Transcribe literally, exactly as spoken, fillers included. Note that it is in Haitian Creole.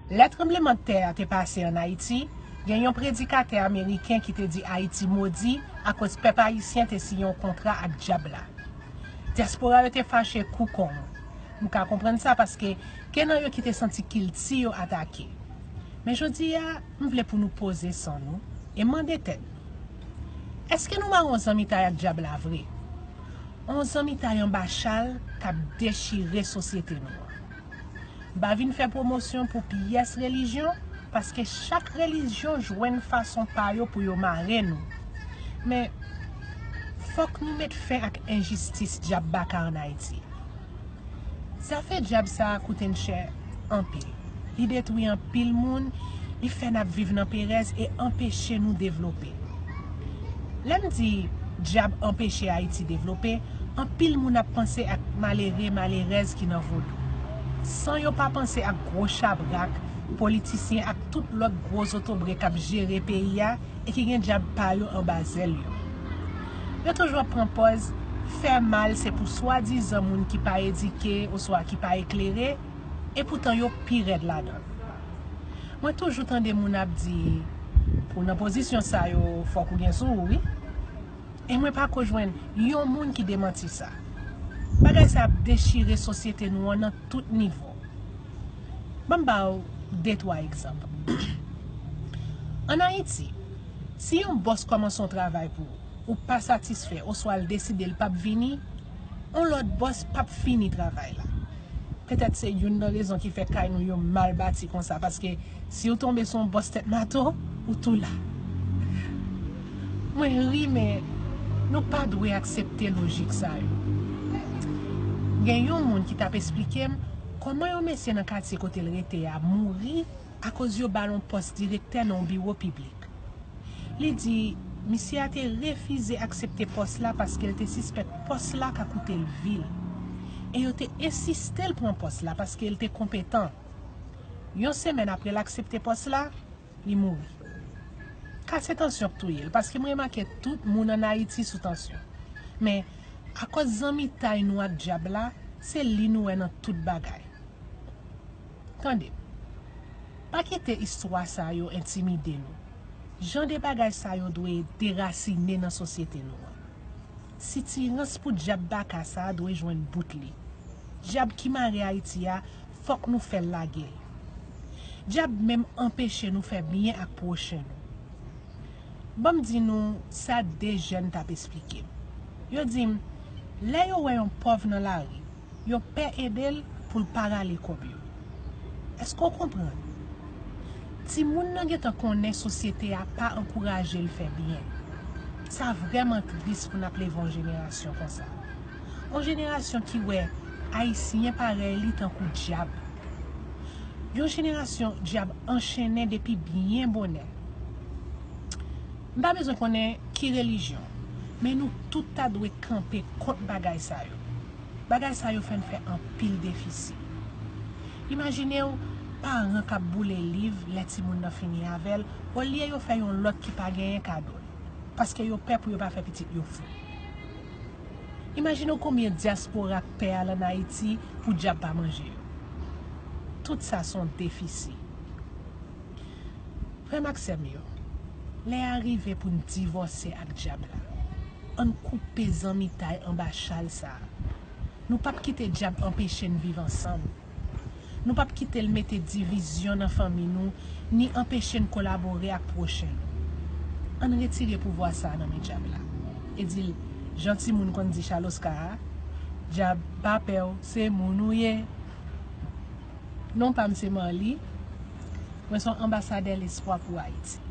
Lè tranblemanntè a te pase ann Ayiti, gen yon predikatè ameriken ki te di Ayiti modi akoz pèp ayisyen te siyen yon kontra ak dyab la. Dyaspora yo te fache kou kònm. M ka konprann sa paske gen nan yo ki te santi kilti yo atake. Men jodi a, m vle pou nou poze san nou e mande tèt nou, èske nou mare yon zanmitay ak dyab la vre? Yon zanmitay anba chal k ap dechire sosyete nou an. M pa vin fè pwomosyon pou pyès relijyon, paske chak relijyon jwenn fason pa yo pou yo mare nou. Men, fòk nou met fen ak enjistis dyab baka ann Ayiti. Zafè dyab sa a koute n chè anpil. Li detwi anpil moun, li fè n ap viv nan perèz e anpeche nou devlope. Lè m di dyab anpeche Ayiti devlope, anpil moun ap panse ak malere, malerèz ki nan vodou. San yo pa panse ak gwo chabrak, politisyen ak tout lòt gwo zotobre k ap jere peyi a e ki gen dyab pa yo anba zèl yo. Yo toujou ap pran pòz fè mal se pou swadizan moun ki pa edike oswa ki pa eklere, epoutan yo pi rèd ladan l. Mwen toujou tande moun ap di, pou w nan pozisyon sa yo, fòk ou gen sou ou, wi. E mwen pako jwenn yon moun ki demanti sa. Bagay sa ap dechire sosyete nou an nan tout nivo. Ban m ba w de twa egzanp. Ann Ayiti, si yon bòs kòmanse yon travay pou ou, ou pa satisfè oswa l deside l p ap vini, yon lòt bòs p ap fini travay la. Petèt se youn nan rezon ki fè kay nou yo mal bati konsa, paske si w tonbe sou yon bòs tèt mato, ou tou la. Mwen ri, men nou pa dwe aksepte lojik sa yo. Gen yon moun ki t ap esplike m kòman yon mesye nan katye kote l rete a mouri akoz yo ba l yon pòs direktè nan yon biwo piblik. Li di, misye a te refize aksepte pòs la paske l te sispèk pòs la ka koute l vi l. E yo te ensiste l pran pòs la paske l te konpetan. Yon semèn apre l aksepte pòs la, li mouri. Kase tansyon k touye l, paske m remake tout moun ann Ayiti sou tansyon. Men, akòz zanmitay nou ak dyab la, se li nou wè nan tout bagay. Tande, pa kite istwa sa yo entimide nou. Jan de bagay sa yo dwe derasine nan sosyete nou an. Sitirans pou dyab baka sa a dwe jwenn bout li. Dyab ki mare Ayiti a, fòk nou fè l lage l. Dyab menm anpeche nou fè byen ak pwochen nou. Ban m di nou sa de jèn t ap esplike m. Yo di m, lè yo wè yon pòv nan lari, yo pè ede l pou l pa rale kòb yo. Èske w konprann? Timoun nan gentan konnen sosyete a pa ankouraje l fè byen. Sa vrèman tris pou n ap leve yon jenerasyon konsa. Yon jenerasyon ki wè Ayisyen parèy li tankou dyab. Yon jenerasyon dyab anchennen depi byen bonè. M pa bezwen konnen ki relijyon, men nou tout ta dwe kanpe kont bagay sa yo. Bagay sa yo fè n fè anpil defisi. Imajine w, paran k ap boule liv lè timoun nan fini avè l, olye yo fè yon lòt ki pa genyen kado l, paske yo pè pou yo pa fè pitit yo fou. Imajine w konbyen dyaspora k pè al ann Ayiti pou dyab pa manje yo. Tout sa se yon defisi. Frè m ak sè m yo, lè a rive pou n divòse ak dyab la. Ann koupe zanmitay anba chal sa a. Nou p ap kite dyab anpeche n viv ansanm. Nou p ap kite l mete divizyon nan fanmi nou, ni anpeche n kolabore ak pwochen nou. Ann retire pouvwa sa a nan men dyab la. E di l, jan timoun konn di Chaloska a, dyab pa pè w, se moun ou ye. Non pa m se Marly. Mwen se yon anbasadè lespwa pou Ayiti.